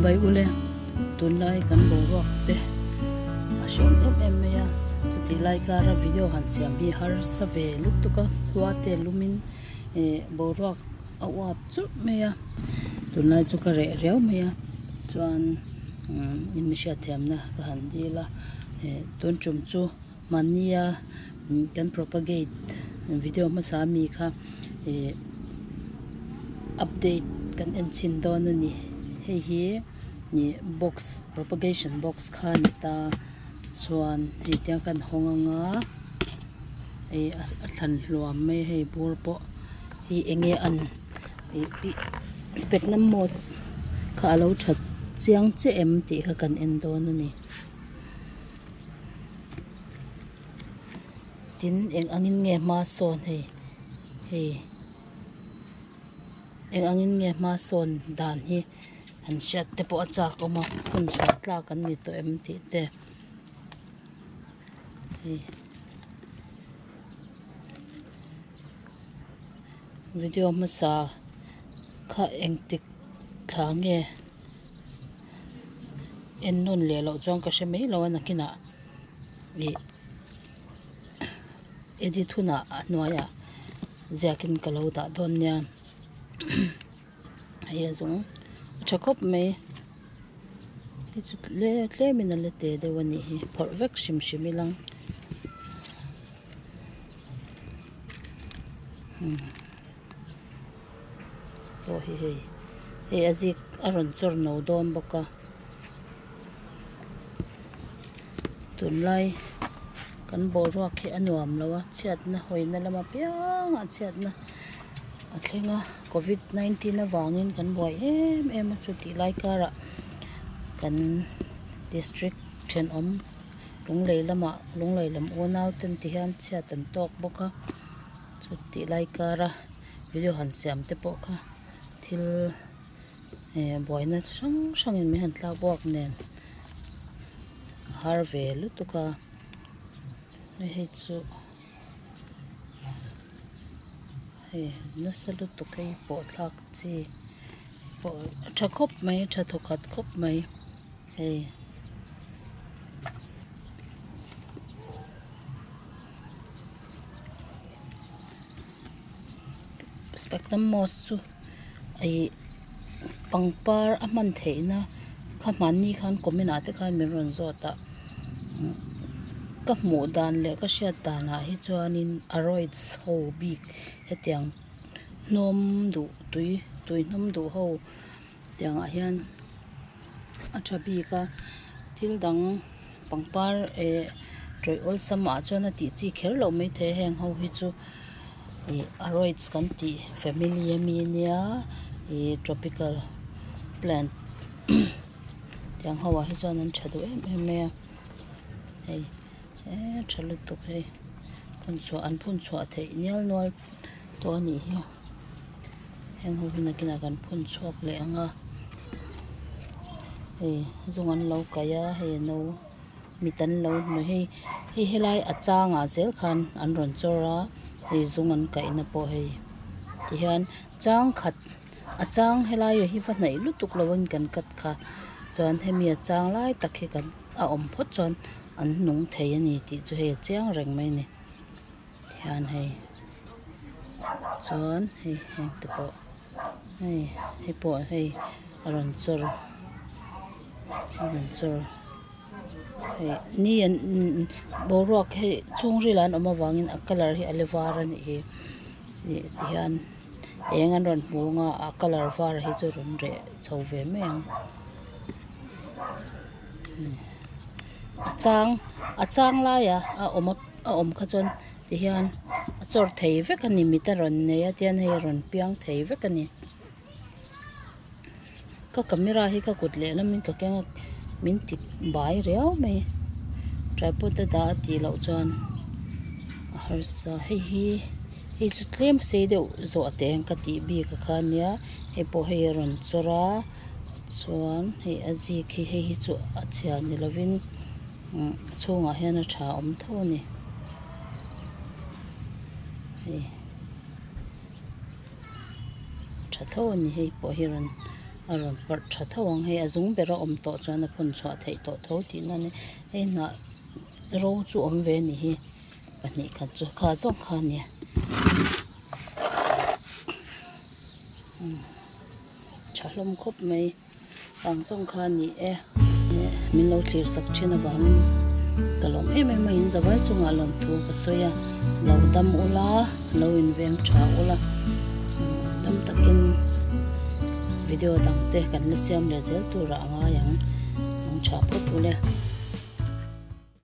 Chibai ule, tunlai kan boruak te a hreawm em em mai a, chutih lai kara video han siam hi harsa ve lutuk a, khua te lumin eh boruak a uap churh mai a, tunlai chu ka reh riau mai a, chuan umm in mi hriatthiamna ka han dil a, eh tun tum chu mahnia kan propagate video hmasa ami kha eh update kan en chhin dawn a ni hei hi ih box propagation box kha a ni ta chuan hei tiang kan hawng anga ih a thlan hluam mai a hei bur pawh hi eng nge an ih sphagnum moss kha alo that chiang chiah em tih kha kan en dawn a ni. Tin eng angin nge hma sawn hei hei eng angin nge hma sawn dan hi an hriat te pawh a chak awm a hun chhuah tlak an ni tawh em tih te hei video hmasa kha engtik thla nge. En nawn leh loh chuan ka hre mai lo a nakinah ih edit hunah a hnuaiah ziakin ka lo dah dawn nia hei a zawng a tha khawp mai hei chu tlemin a la te deuh a nih hi phawrh vek hrim hrim ila pawh hi hei hei a zik a rawn chawr no dawn bawk a tunlai kan boruak hi a nuam lo a chhiatna hawina lam apiangah chhiatna a thleng a covid 19 avangin kan buai em em a chutih lai karah kan district thenawm lunglei lamah lunglei lam unau ten ti hian chhiat an tawk bawk a. Chutih lai kara video han siam te pawh kha thil eh buaina chi hrang hrangin min han tlak buak nen a har ve lutuk a hei chu hei nasa lutuk hei pawh thlak chi pawh a tha khawp mai a tha thawkhat khawp mai hei. Sphagnum moss chu ih pangpar a hman theihna kha hmanni khan comment ah te khan min rawn zawt a ka hmuh dan leh ka hriat danah hi chuanin aroids ho bik hetiang hnawm duh tui tui hnawm duh ho tiangah hian a tha bik a thil dang pangpar eh tawih awlsam ah chuan a tih chi kher loh maithei a heng ho hi chu ih aroids kan tih family ami ania ih tropical plant tiang ho ah hi chuan an tha duh em em mai a hei eee tha lutuk hei phun chhuah an phun chhuah theih nial nual tawh a nih hi. Heng ho hi nakinah kan phun chhuak leh ang a hei zung an lo kaih a hei a no mit an lo hmu hei hei helai a changah zel khan an rawn chawr a hei zung an kaihna pawh hei tihian chang khat a chang helai hi va hnaih lutuk lo in kan cut kha chuan hemi a chang lai tak hi kan a awm phawt chuan an nung thei a ni tih chu hei a chiang reng mai a ni. Tihian hei chuan hei heng te pawh hei hei pawh hei a rawn chawr a rawn chawr hei ni an boruak hi chhungril ah an awm avangin a colour hi a la var a nih hi ih tihian eng an rawn hmu anga a colour var hi chu rawn reh chho ve mai ang a chang a chang laiah a awm a. a awm kha chuan tihian a chawr thei vek a ni mit a rawn nei a tihian hei a rawn piang thei vek a ni ka camera hi ka kut lehlamin ka keng a min ti bai riau mai tripod a dah a tih loh chuan a harsa hei hi hei chu tlem sei deuh zawh teh ang ka tih bik a kha ania hei pawh hei a rawn chawr a chuan hei a zik hi hei hi chu a chhia ni lovin. Umm a chhungah hian a tha awm tho a ni hei tha tho a ni hei pawh hi rawn. A rawn parh tha tho ang hei a zung ber a awm tawh chuan a phun chhuah theih tawh tho tihna a ni hei hnah ro chu awm ve a ni hi pahnih khat chu kha zawng kha a nia tha hlawm khawp mai ang zawng kha a ni e min lo thlir sak thin avangin ka lawm em em a in zavai chungah lawmthu ka sawi a lo dam ula lo inveng tha ula dam takin video dang te kan la siam leh zel turah a ngai ang ang tha phawt ule.